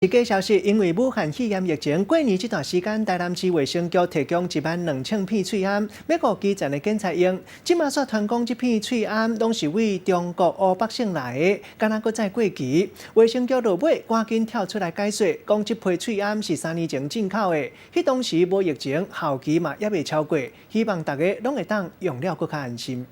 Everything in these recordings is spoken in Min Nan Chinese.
一個消息，因為武漢肺炎疫情，過年這段時間，台南市衛生局提供1萬2千片喙罨，欲予基層的警察用。這馬煞傳講這片喙罨攏是對中國湖北省來的，敢若閣再過期。衛生局落尾趕緊跳出來解說，講這批喙罨是3年前進口的，彼當時無疫情，效期嘛猶未超過，希望大家攏會當用了閣較安心。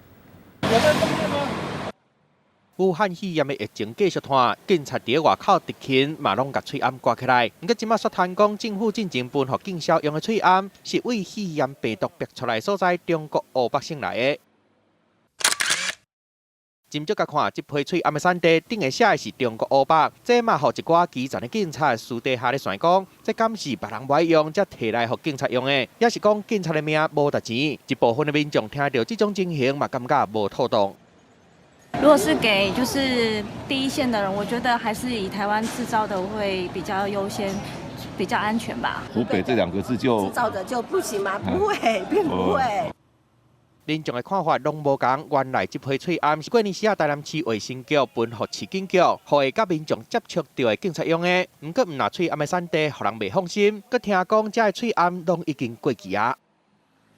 武漢肺炎的疫情繼續拖，警察佇外口執勤嘛攏共喙罨掛起來。毋過這馬煞傳講，政府進前分予警消用的喙罨，是對肺炎病毒爆出來所在中國湖北省來的。斟酌共看，這批喙罨的產地頂下寫的是中國湖北，這嘛予一寡基層的警察私底下咧傳講，這敢是別人無愛用，才提來予警察用的，抑是講警察的命無值錢？一部分的民眾聽著這種情形嘛，感覺無妥當。如果是給就是第一線的人，我覺得還是以台灣製造的會比較優先，比較安全吧。湖北這兩個字就製造的就不行嗎？不會，並不會。民眾的看法攏無仝，原來這批喙罨是過年時啊，台南市衛生局分予市警局，予會佮民眾接觸著的警察用的。毋過毋若喙罨的產地，予人袂放心。閣聽講，這个喙罨攏已經過期啊。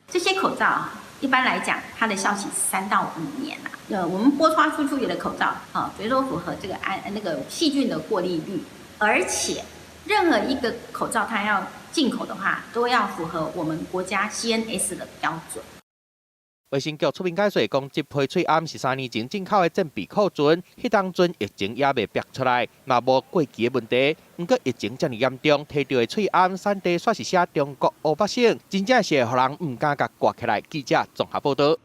這些口罩一般來講，它的效期3到5年啦。我們撥發出去的口罩，啊，絕對符合這個安那個細菌的過濾率，而且任何一個口罩，它要進口的話，都要符合我們國家 CNS 的標準。衛生局出面解釋，講這批喙罨是3年前進口的戰備庫存，彼當陣疫情猶未爆出來，嘛無過期的問題。毋過疫情遮爾嚴重，提著的喙罨產地煞是寫中國湖北省，真正是予人毋敢共掛起來。記者綜合報導。